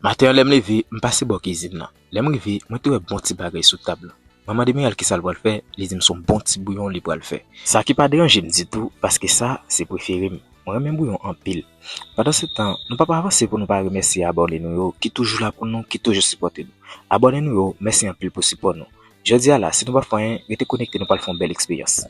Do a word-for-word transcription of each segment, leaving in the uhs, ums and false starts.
Maten an, lè m leve, m pase bò kizin nan. Lè m rive, mwen te wè bon ti bagay sou tab lan. Mwen mande Miral kisa l pral fè, li di m se yon bon ti bouyon li pral fè. Sa ki pa deranje m ditou, paske sa se prefere m. Mwen renmen bouyon anpil. Pandansetan, nou p ap avanse pou nou pa remèsye abòne nou yo ki toujou la pou nou, ki toujou sipòte nou. Abòne nou yo, mèsi anpil pou sipò nou. Jodi a la, si nou p ap fè anyen, rete konekte, nou pral fè yon bèl eksperyans.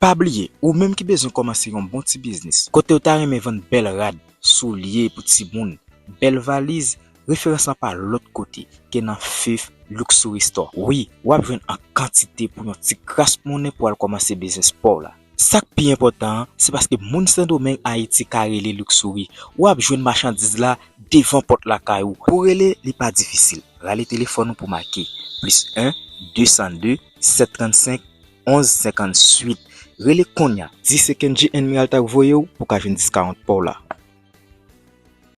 Pa bliye, ou menm ki bezwen kòmanse yon bon ti biznis, kote w ta renmen vann bèl rad, soulye pou timoun, bèl valiz, referans lan pa lòt kote ke nan Fif Luxury Store. Wi, w ap jwenn an kantite pou yon ti kras monnen pou w al kòmanse biznis pa w la. Sa k pi enpòtan an, se paske moun Sendomeng, Ayiti ka rele Luxury. W ap jwenn machandiz la devan pòt lakay ou. Pou rele, li pa difisil. Rale telefòn ou pou make plis en, de san de, sèt trannsenk, onz senkantuit. Rele kounye a. Di se Kendji and Miral t ap voye w pou w ka jwenn diskawon pa w la.